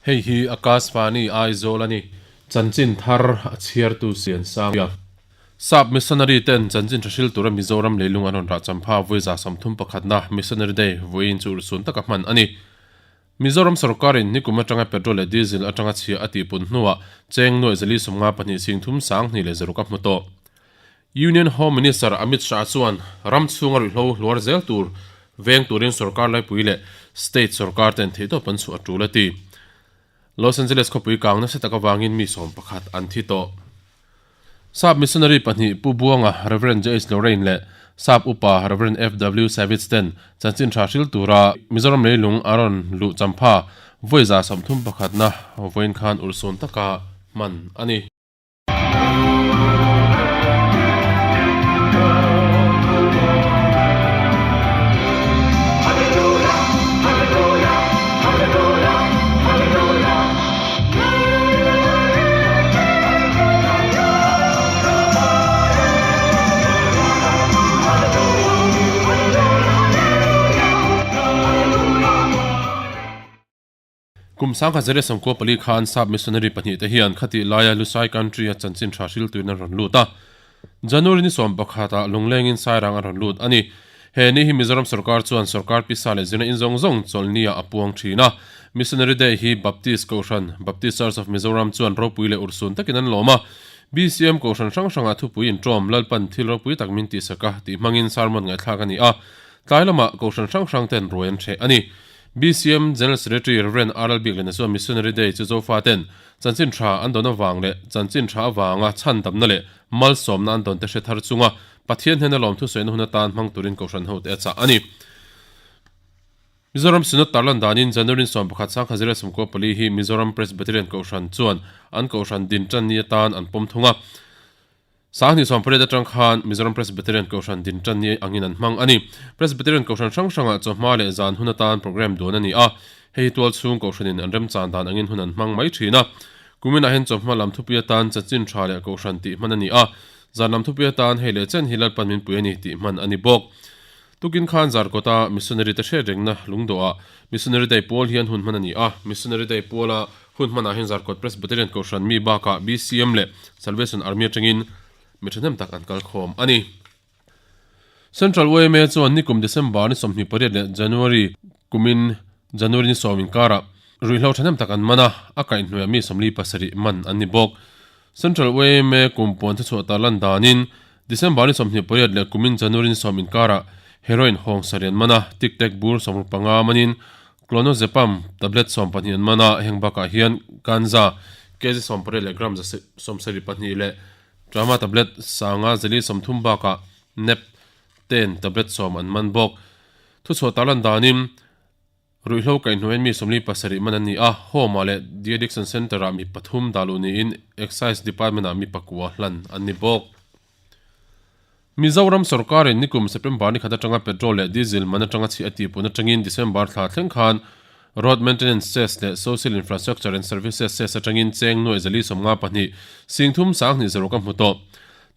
Hei hi Akashvani Aizawl a ni. Chanchin thar a chhiartu Siansangia. Sap Missionary ten chanchin tha hril tura Mizoram leilung an rawn rah champha vawi 31 na Missionary Day vawiin chu urhsun taka hman a ni. Mizoram sorkarin nikum atanga petrol leh diesel atanga chhia a tihpun hnuah cheng nuaih zali sawmnga pahnih sing thum sang hnih leh zaruk a hmu tawh. Union Home Minister Amit Shah chuan ram chhunga ruihhlo hluar zel tur veng turin sorkar laipui leh state sorkar ten theihtawp an chhuah a tul a ti. Los Angeles khawpui kang nasa tak avangin mi sawm pakhat an thi tawh. Sap missionary pahnih Pu Buanga, Rev. J.H. Lorraine leh Sap upa Rev. F.W. Savitz ten chanchin tha hril tura Mizoram leilung a rawn luh champha vawi 31 na vawiin khan urhsun taka hman a ni. Kum sangkhat zariat sawmkua pali khan sap missionary pahnih te hian khatih laia Lusai country a chanchin tha hriltuin an rawn lut a. January ni 11 ah lunglengin Sairang an rawn lut a ni. He ni hi Mizoram sorkar chuan sorkar pisa leh zirna in zawng zawng chawlhni ah a puang thin a. Missionary Day hi Baptist Kohhran, Baptist Church of Mizoram chuan ropui leh urhsun takin an lawm a. BCM Kohhran hrang hrangah thupui inṭawm Lalpan thil ropui tak min tihsak a tih hmangin sermon ngaihthlak a ni a. Tlai lamah Kohhran hrang hrang ten ruai an hreh a ni. BCM General Secretary Rev. RL Biaklena chuan Missionary Day chu Zofaten chanchin tha an dawn avang leh chanchin tha avanga chhandamna leh malsawmna an dawn te hre thar chunga Pathian hnena lawmthu sawina hun atan hmang turin Kohhran hote a chah a ni. Mizoram Synod tarlan danin January 11 1994 hi Mizoram Presbyterian Kohhran chuan an Kohhran din tan ni atan an pawm thung a. Sanghnih sawmpariat atang khan Mizoram Presbyterian Kohhran din tan ni angin an hmang a ni. Presbyterian Kohhran hrang hrangah chawhma leh zan hun atan programme duan a ni a. Hei hi tual chhung Kohhranin an remchan dan angin hun an hmang mai thin a. Kuminah hian chawhma lam thupui atan chanchin tha leh Kohhran tih hman a ni a. Zan lam thupui atan hei leh chen hi Lalpan min pui a ni tih hman a ni bawk. Tukin khan Zarkawta Missionary te hriat rengna lungdawhah Missionary Day pual hian hun hman a ni a. Missionary Day puala hun hmanah hian Zarkawt Presbyterian Kohhran mi bakah BCM leh Salvation Army atangin mi thahnem tak an kal khawm a ni. Central yma chuan nikum December ni 28 leh January kumin January ni 10 inkarah ruihhlo thahnem tak an man a, a kaihhnuaiah mi 47 man an ni bawk. Central yma kum puan thuchhuah tarlan danin December ni 28 leh kumin January ni 10 inkarah heroin hawng sarih an man a, tic tac bur 65 manin clonazepam tablet 12 an man a, heng bakah hian ganja kg 18 leh gram 72 leh trauma tablet sanga zali 30 bakah nep ten tablet 10 an man bawk. Thuchhuah tarlan danin Ruihhlo kaihhnuaiin mi 47 man an ni a, Home-ah leh De-addiction Centre-ah mi pathum dah luh niin Excise Department-ah mi pakua hlan an ni bawk. Mizoram sorkarin nikum September ni khat atanga petrol leh diesel man atanga chhi a tihpun atangin December thla thleng khan Road Maintenance Cess leh Social Infrastructure and Services Cess atangin cheng nuaih zali sawmnga pahnih sing thum sang hnih zaruk a hmu tawh.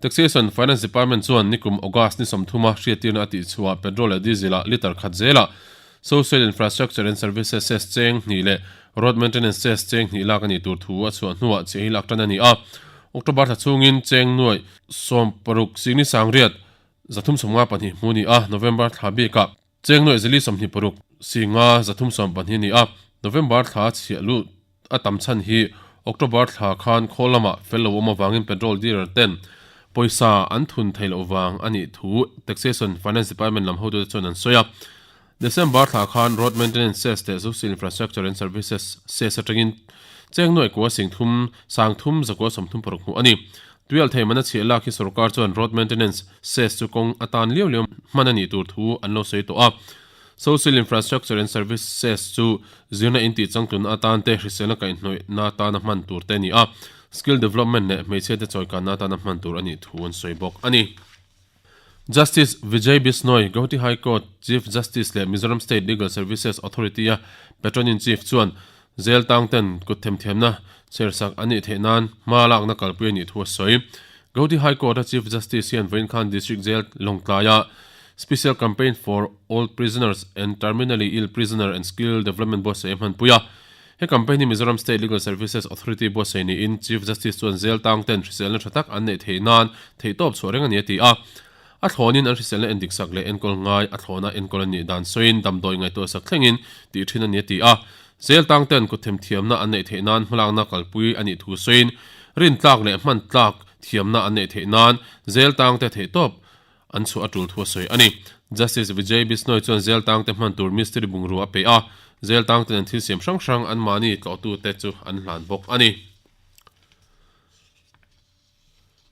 Taxation Finance Department chuan nikum August ni sawmthuma hriattirna a tihchhuah petrol leh diesel-ah litre khat zelah Social Infrastructure and Services Cess cheng hnih leh Road Maintenance Cess cheng hnih lak a nih tur thu a chhuah hnuah chiah hi lak tan a ni a. October thla chhungin cheng nuaih 16 singni sangriat 352 hmu a ni a, November thla bikah cheng nuaih zili 26 singa 312 a ni a. November thla chhiah lut a tam chhan hi October thla khan khawl lamah fel lo awm avangin petrol dealer ten pawisa an thun thei loh vang a nih thu Taxation Finance Department lam hotute chuan an sawi a. December thla khan Road Maintenance Cess leh Social Infrastructure and Services Cess atangin cheng nuaih kua sing thum sang thum zakua sawmthum paruk hmuh a ni. Tuialh thei mana chhiah lak hi sorkar chuan Road Maintenance Cess chu kawng atan liau liau hman a nih tur thu an lo sawi tawh a. Social Infrastructure and Services chu zirna in tih changtlunna atan te, hriselna kaihhnawihna atana hman tur te a ni a, skill development leh hmeichhiate chawikanna atana hman tur a nih thu an sawi bawk a ni. Justice Vijay Bishnoi, Guwahati High Court Chief Justice leh Mizoram State Legal Services Authority-a Patron-in-Chief chuan jail tang ten kut themthiamna chhersak an nih theih nan hma lakna kalpui a nih thu a sawi. Gauhati High Court-a Chief Justice hian vawiin khan District Jail Lawngtlaia Special Campaign for Old Prisoners and Terminally Ill Prisoner and Skill Development buatsaih a hmanpui a. He campaign hi Mizoram State Legal Services Authority buatsaih niin Chief Justice chuan jail tang ten hriselna tha tak an neih theih nan theihtawp chhuah reng a ni a ti a. A thlawnin an hriselna endik sak leh enkawl ngai a thlawna enkawl a nih dan sawiin damdawi ngaihtuah sak thlengin tih thin a ni a ti a. Jail tang ten kut themthiamna an neih theih nan hmalakna kalpui a nih thu sawiin rintlak leh hmantlak thiamna an neih theih nan jail tang te theihtawp an chhuah a tul thu a sawi a ni. Justice Vijay Bishnoi chuan jail tang te hman tur mistiri bungrua a peih a, jail tang ten an thil siam hrang hrang anmahni tlawhtute chu an hlan bawk a ni.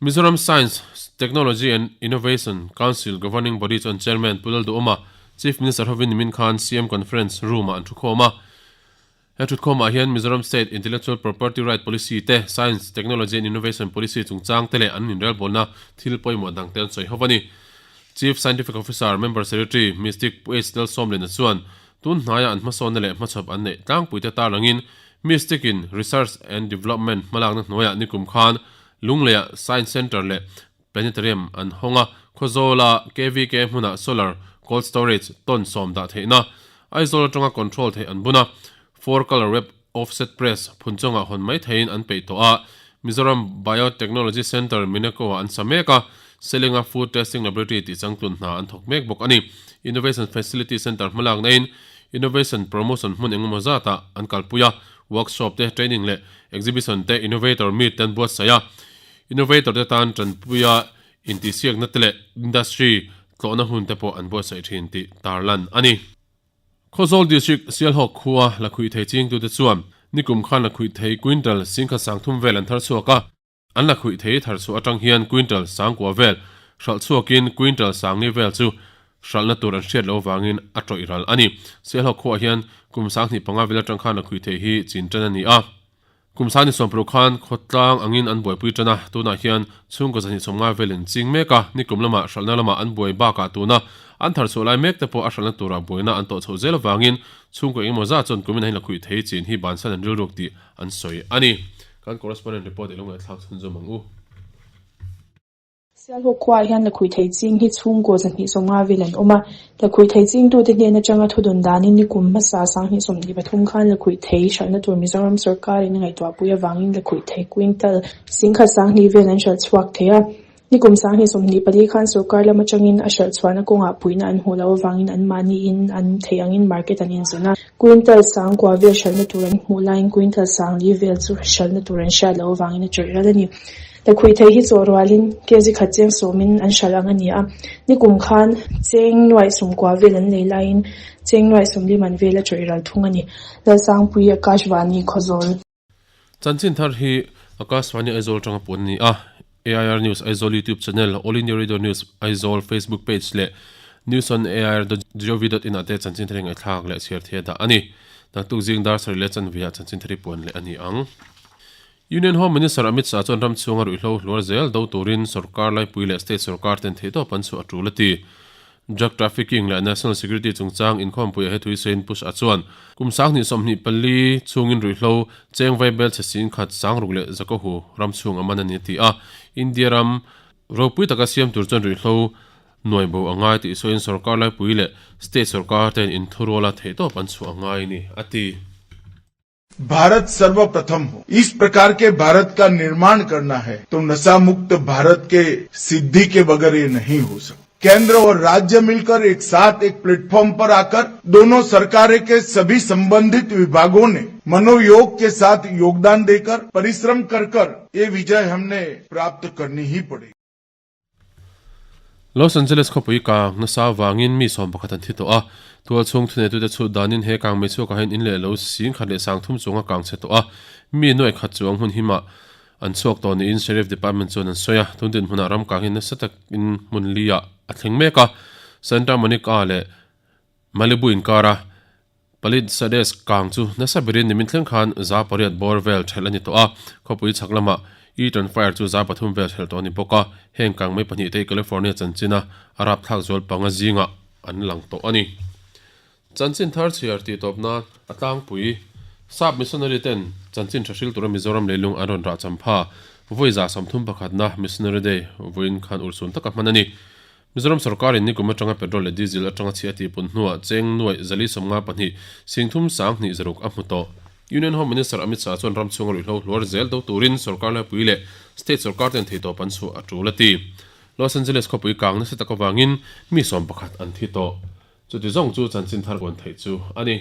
Mizoram Science, Technology and Innovation Council Governing Body chuan Chairman Pu Lalduhawma, Chief Minister hovin nimin khan CM Conference Room-ah an thukhawm a. He thutkhawmah hian Mizoram State Intellectual Property Right Policy te, Science, Technology and Innovation Policy chungchang te leh an inrelbawlna thil pawimawh dang te an sawi ho a ni. Chief Scientific Officer, Member Secretary, Mystic Pu H. Lalsawmliana chuan tun hnaia an hmasawnna leh hmachhawp an neih tlangpuite tarlangin Mystic in Research and Development hmalakna hnuaiah nikum khan Lungleiah Science Centre leh Planetarium an hawng a, Khawzawla KVK hmunah Solar Cold Storage tawn sawm dah theihna, Aizawl atanga control theih an bun a, Four Colour Web Offset Press phunchawngah hawn mai theihin an peih tawh a, Mizoram Biotechnology Centre Mineko-ah an sa mek a, Selinga Food Testing Laboratory tih changtlun hna an thawk mek bawk a ni. Innovation Facility Centre hmalakna-in Innovation Promotion hmun engemaw zatah an kalpui a, Workshop te, training leh exhibition te innovator meet te an buatsaih a, innovator te tan tanpuia intihsiakna te leh industry tlawhna hun te pawh an buatsaih thin tih tarlan a ni. Khawzawl District Sialhawk khua lakhuih thei chingtute chuan nikum khan lakhuih thei quintal singkhat sangthum vel an thar chhuak a, An la khuih thei thar chhuah atang hian quintal sangkua vel hralh chhuakin quintal sangli vel chu hralhna tur an hriat loh avangin a tawih ral a ni. Sialhawk khuaah hian kum 25 vel atang khan la khuih thei hi chin tan a ni a. Kum 27 khan khawtlang angin an buaipui tan a, tunah hian chhungkaw 250 velin ching mek a, nikum lamah hralhna lamah an buai bakah tuna an thar chhuah lai mek te pawh a hralhna turah buaina an tawh chhoh zel avangin chhungkaw engemaw zat chuan kumin ahin la khuih thei chin hi bansan an rilruk tih an sawi a ni. Kan correspondent report i lo ngaihthlak chhunzawm ang u. Sialhawk khuaah hian lakhuih thei ching hi chhungkaw 250 vel an awm a. Lakhuih thei chingtute hnen atanga thudawn danin nikum hmasa 2023 khan lakhuih thei hralhna tur Mizoram sawrkarin a ngaihtuahpui avangin lakhuih thei quintal singkhat 20 vel an hralh chhuak thei a. Nikum 2024 khan sawrkar lam atangin a hralh chhuahna kawngah puihna an hmuh loh avangin anmahniin an theih angin market an inzawn a. Quintal sang kua vel hralhna tur an hmuh laiin quintal sang li vel chu hralhna tur an hriat loh avangin a tawih ral a ni. Lakhuih thei hi chawh rualin kg khat cheng sawmin an hralh ang a ni a. Nikum khan cheng nuaih sum kua vel an nei laiin cheng nuaih sum li man vel a tawih ral thung a ni. Lalsangpui Akashvani Khawzawl. Chanchin thar hi Akashvani Aizawl atanga puan a ni a, AIR News Aizawl YouTube channel, All India Radio News Aizawl Facebook page leh newsonair.gov.in ah te chanchin thar hi ngaihthlak leh chhiar thei a dah a ni. Naktuk zing dar sarih leh chanve ah chanchin thar hi puan leh a ni ang. Union Home Minister Amit Shah chuan ram chhunga ruihhlo hluar zel do turin sorkar laipui leh state sorkar ten theihtawp an chhuah a tul a ti. Drug trafficking leh national security chungchang inkhawmpuiah he thuisain Push a chuan kum 2024 chhungin ruihhlo cheng vaibel chhe sing khat sangruk leh zakohu ram chhung a man a ni a ti a. India ram ropui taka siam tur chuan ruihhlo nuai bo a ngai tih sawiin sorkar laipui leh state sorkar ten inthuruala theihtawp an chhuah a ngai a ni a ti. Bharat सर्वप्रथम हो इस प्रकार के भारत का निर्माण करना है तो नशा मुक्त भारत के सिद्धि के बगैर ये नहीं हो सकता केंद्र और राज्य मिलकर एक साथ एक प्लेटफॉर्म पर आकर दोनों सरकारें के सभी संबंधित विभागों ने मनोयोग के साथ योगदान देकर परिश्रम कर कर ये विजय हमने प्राप्त करनी ही पड़ेगी Los Angeles khawpui kang nasa vangin mi 11 an thi tawh a, tual chhung thuneitute chhut danin he kang mei chhuakah hian in leh lo sing khat leh sang thum chuang a kang chhe tawh a, mi nuaih khat chuang hmun himah an chhuak tawh niin Sheriff Department chuan an sawi a, tun dinhmunah ram kang hi nasa takin hmun liah a thleng mek a, Santa Monica leh Malibu inkara Palisades kang chu nasa berin nimin thleng khan 800 bawr vel ṭhelh a ni tawh a, khawpui chhak lamah Eaton Fire chu 300 vel ṭhelh tawh a ni bawk a, heng kang mai pahnih te hi California chanchina a rapthlak zual panga zingah an lang tawh a ni. Chanchin thar chhiar tih tawp nan a tlangpui. Sap missionary ten chanchin tha hril tura Mizoram leilung an rawn rah cham pha. Vawi 131 na Missionary Day vawiin khan urhsun taka hman a ni. Mizoram sorkarin nikum atanga petrol leh diesel atanga chhi a tihpun hnuah cheng nuaih 452 singthum 2 zaruk a hmu tawh. Union Home Minister Amit Shah chuan ram chhunga ruihhlo hluar zel do turin sorkar laipui leh state sorkar ten theihtawp an chhuah a tul a ti. Los Angeles khawpui kang nasa tak avangin mi 11 an thi tawh. Chuti zawng chu chanchin thar kuan theih chu a ni.